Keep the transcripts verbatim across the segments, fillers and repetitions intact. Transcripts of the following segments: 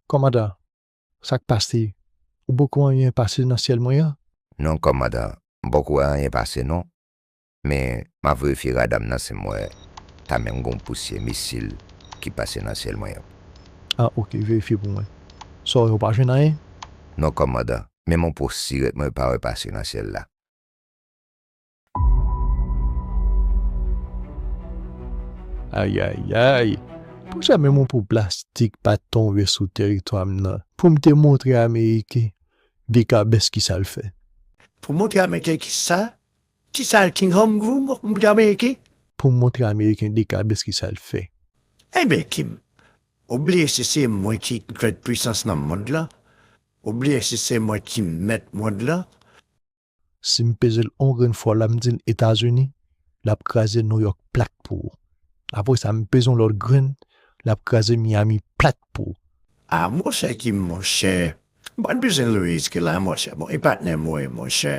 Kòmandan, sa k pase? Ou poko wè anyen pase nan syèl mwen an? Non, kòmandan, m poko wè anyen pase non. Men, m ap verifye rada m nan si m wè ta menm gen yon pousyè misil ki pase nan syèl mwen an. Ah, ok, verifye pou mwen. Sa w wè, ou pa jwenn anyen? Non, kòmandan, menm yon pousyè mwen pa wè pase nan syèl la. Ayayay! Poukisa menm yon po plastik pa tonbe sou teritwa m nan pou m te montre Ameriken dekabès kisa l fè? Pou montre Ameriken kisa? Kisa King Home Groom montre Ameriken? Pou m montre Ameriken dekabès kisa l fè? Ebyen, Kim, ou bliye si se mwen ki grande puissance nan mond lan? Ou bliye si se mwen ki mèt mond lan? Si m peze l on grenn fwa la, m di l Etazini, l ap kraze Nouyòk plat pou ou. Apre sa, m peze yon lòt grenn, l ap kraze Miami plat pou ou. Ah, monchè Kim, monchè. M pa t bezwen Louise ki la, monchè. Bon, e patnè m wi, monchè.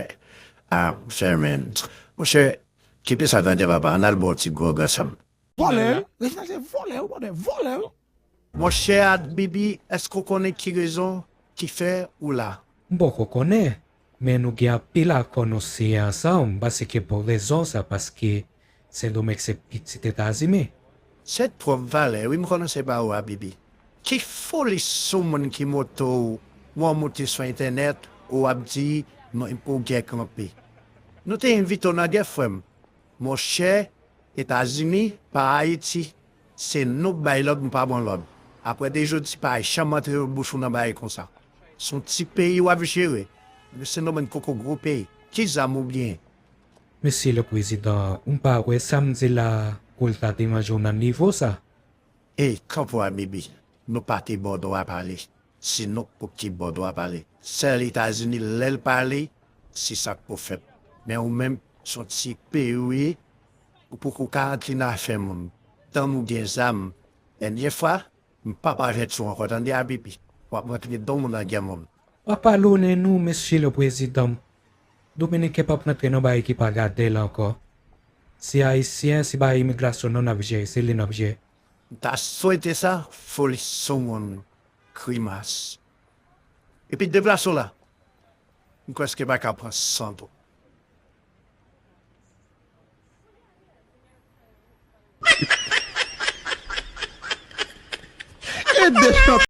Ah, monchè, men. Monchè, kite sa tande papa, ann al ba w ti gwòg ansanm. Vòlè wi. Rejinald se vòlè wi, vòlè, vòlè wi. Monchè Bibi, èske w konnen ki rezon ki fè ou la? M poko konnen, men nou gen anpil akò nou siyen ansanm, m panse ke pou rezon sa, paske Sendomeng se pitit Etazini. Se twòp valè wi, m konnen se pa ou a Bibi. Ki foli sou moun ki moto w, w an moute sou entènèt, ou ap di ou gen kanpe. Nou te envite w nan gè, frè m. Monchè, Etazini pa Ayiti. Se nou k bay lòd, nou pa ban lòd. Apre de jodi pa janm antre bouch ou nan bagay konsa. Se yon ti peyi w ap jere. Men Sendomeng poko gwo peyi. Ki zam ou gen? Mesye le prezidan, m pa wè sa m di la pou l ta deranje w nan nivo sa. Ey, kanpe w a Bibi. Nou pa te ba w dwa pale. Se nou k pou ki ba w dwa pale. Sèl Etazini lè l pale, se sa k pou fèt. Men ou menm, se yon ti peyi w ye, ou poko ka antre nan afè moun. Tann ou gen zam. Dènye fwa, m p ap avèti w ankò, tande a Bibi. W ap rantre dan w nan gè moun. Pa palonnen nou, mesye le prezidan. Dominiken p ap rantre nan bagay ki pa gade l ankò. Se Ayisyen, se bagay imigrasyon nou n ap jere, se li n ap jere. M ta swete sa, foli sou moun, grimas. Epi deplase w la. M kwè èske pa ka pran san tou. E de chan